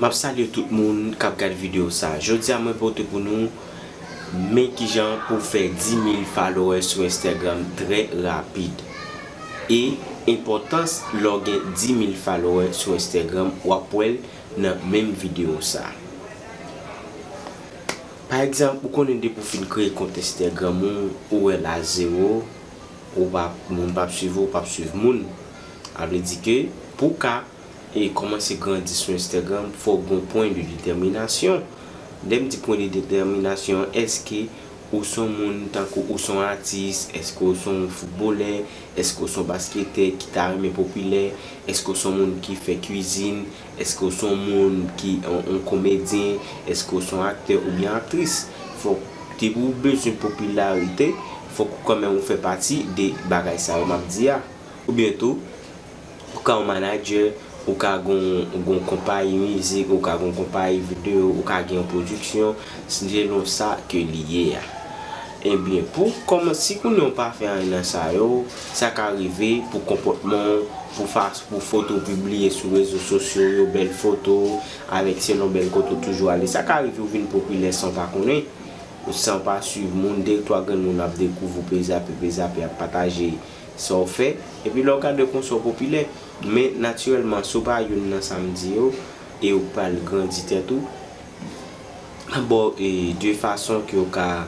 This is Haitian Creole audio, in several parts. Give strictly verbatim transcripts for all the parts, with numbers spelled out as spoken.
M ap salye tout moun k ap gade videyo sa. Jodi a mwen pote pou nou men kijan pou fè dis mil followers sou Instagram trè rapid. E enpòtans lè w gen dis mil followers sou Instagram, w ap wè l nan menm videyo sa. Pa egzanp, ou konnen depi w fin kreye kont Instagram ou, ou wè l a zewo, ou p ap, moun p ap swiv ou, ou p ap swiv moun. Sa vle di ke pou w ka e kòmanse grandi sou Instagram, fò w gen yon pwen de detèminasyon. Lè m di pwen de detèminasyon, èske ou se yon moun tankou ou se yon atis, èske ou se yon foutbolè, èske ou se yon basketè ki ta renmen popilè, èske ou se yon moun ki fè kwizin, èske ou se yon moun ki yon, yon komedyen, èske ou se yon aktè oubyen aktris. Fò w, depi w bezwen popilarite, fòk ou kanmenm ou fè pati de bagay sa yo m ap di a. Oubyen tou, ou ka yon manadjè, ou ka gon, gon konpayi mizik, ou ka gon konpayi videyo, ou ka gen yon pwodiksyon, selon sa ke li ye a. Ebyen, pou kòman, si kounye a w pa fè anyen nan sa yo, sa ka rive pou konpòtman w, pou fas, pou foto w pibliye sou rezo sosyo yo, bèl foto, avèk selon bèl kote w toujou ale. Sa ka rive w vin popilè san w pa konnen, san w pa swiv moun, de twa grenn moun ap dekouvri w, pezape, pezape, ap pataje sa w fè, epi lè w gade konsa w popilè. Men natirèlman, si w pa youn nan sa m di yo, e w pral grandi tèt ou, m ap ba w, e, de fason ke w ka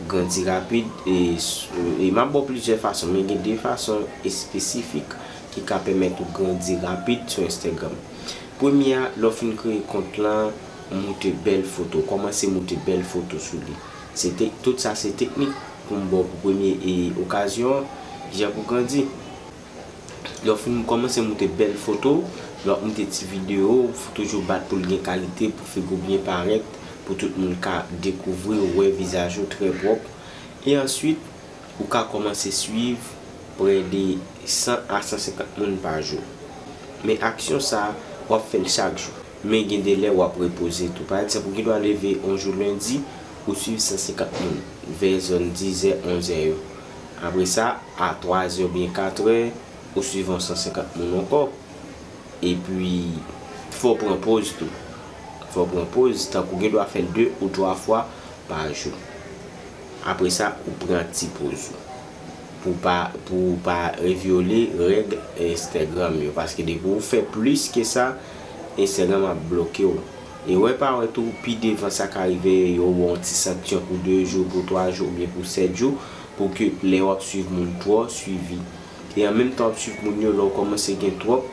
grandi rapid, e, s-, e m ap ba w plizyè fason, men gen de fason espesifik ki ka pèmèt ou grandi rapid sou Instagram. Premye a, lè w fin kreye kont lan, moute bèl foto, kòmanse moute bèl foto sou li. Se tek-, tout sa se teknik pou m ba w pou premye, e, okazyon an, kijan pou grandi. Lè w fin kòmanse moute bèl foto, lè w ap moute ti videyo, toujou bat pou l gen kalite, pou figi w byen parèt, pou tout moun ka dekouvri w, wè vizaj ou trè pwòp. E answit, ou ka kòmanse swiv prè de san a san senkant moun pa jou. Men aksyon sa a, w ap fè l chak jou. Men gen de lè w ap repoze tou. Pa egzanp, ou gen dwa leve yon jou lendi, ou swiv san senkant moun, vè zòn dizè, onzè yo. Apre sa, a twazè oubyen katrè, ou swiv yon san senkant moun ankò. Epi, fò w pran poz tou. Fò w pran poz, tankou gen dwa fè l de ou twa fwa pa jou. Apre sa, ou pran ti poz ou. Pou pa, pou w pa vyole règ Instagram yo. Paske depi w fè plis ke sa, Instagram ap bloke w. E wè pa wè tou, pi devan sa ka rive, yo ba w yon ti sanksyon pou de jou, pou twa jou, oubyen pou sèt jou, pou ke lè w ap swiv moun twò, swivi. E an menm tan w ap swiv moun yo, lè w kòmanse gen twòp,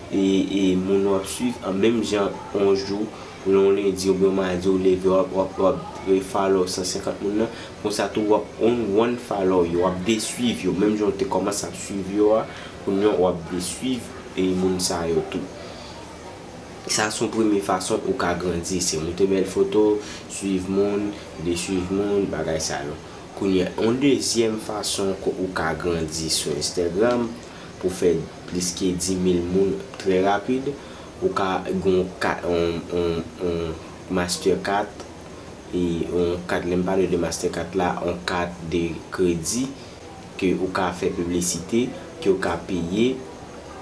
e, e moun w ap swiv, an menm jan yon jou, yon lendi oubyen yon madi, ou leve, w ap, w ap, w ap, e, follow san senkant moun nan, konsa tou w ap un-, unfollow yo, w ap deswiv yo, menm jan w te kòmanse ap swiv yo a, kounye a w ap deswiv, e, moun sa yo tou. Sa se yon premye fason ou ka grandi, se moute bèl foto, swiv moun, deswiv moun, bagay sa yo. Kounye a, yon dezyèm fason ke ou ka grandi sou Instagram pou fè plis ke dis mil moun trè rapid, ou ka gen yon kat, yon, yon, yon Mastercard, e yon kat, lè m pale de Mastercard la, yon kat de kredi ke ou ka fè piblisite, ke ou ka peye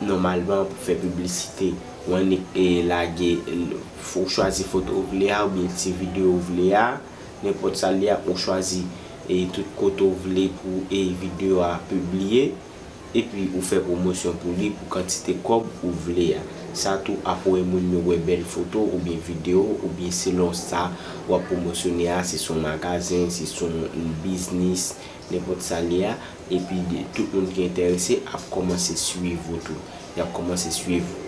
nòmalman pou fè piblisite. Ou annik, e, lage, l-, ou chwazi foto ou vle a, oubyen ti videyo ou vle a, nenpòt sa l ye a, ou chwazi, e, tout kote ou vle pou, e, videyo a pibliye, epi ou fè pwomosyon pou li pou kantite kòb ou vle a. Sa tou, apre moun yo wè bèl foto oubyen videyo, oubyen selon sa w ap pwomosyone a, si se yon magazen, si se yon, yon biznis, nenpòt sa l ye a, epi de, tout moun ki enterese ap kòmanse swiv ou tou. Y ap kòmanse swiv ou.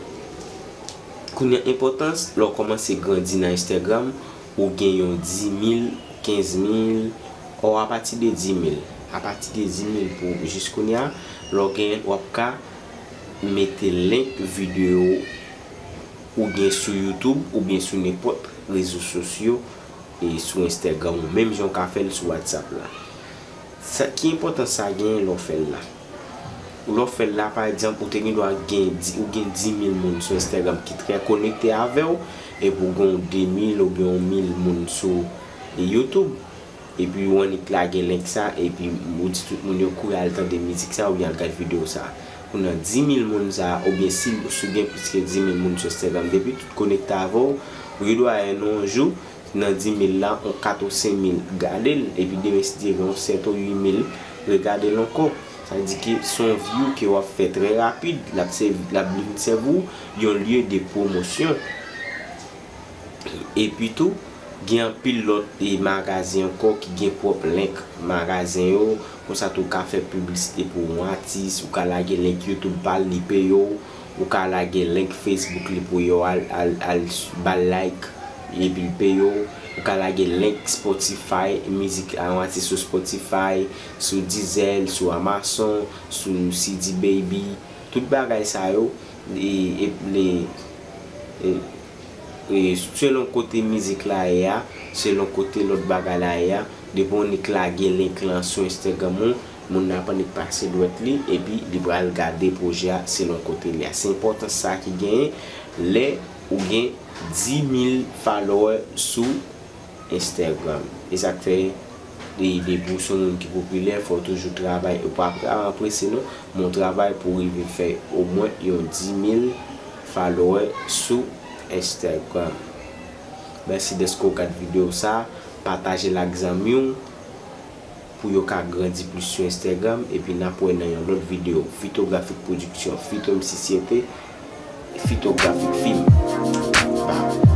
Kounye a, enpòtans, lè w kòmanse grandi nan Instagram, ou gen yon dis mil, kenz mil, ò, apati de dis mil. Apati de dis mil pou jis kounye a, lè w gen, w ap ka mete link videyo ou gen sou YouTube oubyen sou nenpòt rezo sosyo, e sou Instagram ou menm jan w ka fè l sou WhatsApp la. Sa ki enpòtan sa genyen lè w fè l la. Lè w fè l la, pa egzanp, ou te gen dwa gen di-, ou gen dis mil moun sou Instagram ki trè konekte avè w, epi w gen yon de mil oubyen yon mil moun sou YouTube, epi w annik lage link sa, epi w di tout moun yo kouri al tande mizik sa oubyen al gad videyo sa. Kounye a dis mil moun sa, oubyen si, si w gen plis ke dis mil moun sou Instagram, depi tout konekte avè w, Ridwayen nou yon jou, nan di mil la, yon kat ou senk mil gade l, epi demen si Dye vle, yon sèt ou uit mil regade l ankò. Sa vle di ke se yon view ke w ap fè trè rapid, l ap sèvi, l ap vin sèvi w yon lye de pwomosyon. Epi tou, gen anpil lòt e magazen ankò ki gen pwòp link magazen yo. Konsa tou, ou ka fè piblisite pou yon atis, ou ka lage link YouTube pa l, li peye w. Ou ka lage link Facebook li pou yo al, al, al ba l like, epi l peye w. Ou ka lage link Spotify, mizik a yon atis sou Spotify, sou Deezer, sou Amazon, sou C D Baby. Tout bagay sa yo, e, e, e, e, e, selon kote mizik la ye a, selon kote lòt bagay la ye a, depi w nik lage link lan sou Instagram ou, moun nan ap annik pase dwèt li, epi li pral gade pwojè a selon kote li a. Se enpòtans sa ki genyen lè ou gen di mil follower sou Instagram. E sa k fè, de, depi w se yon moun ki popilè, fò w toujou travay. Ou pa ka prese non, men w travay pou w rive fè omwen yon di mil follower sou Instagram. Mèsi dèske w gad videyo sa. Pataje l ak zanmi w pou yo ka grandi plis sou Instagram. Epi n ap wè nan yon lòt videyo. Fitografik Pwodiksyon, Fito M C Syete, Fitografik Fim. Bye.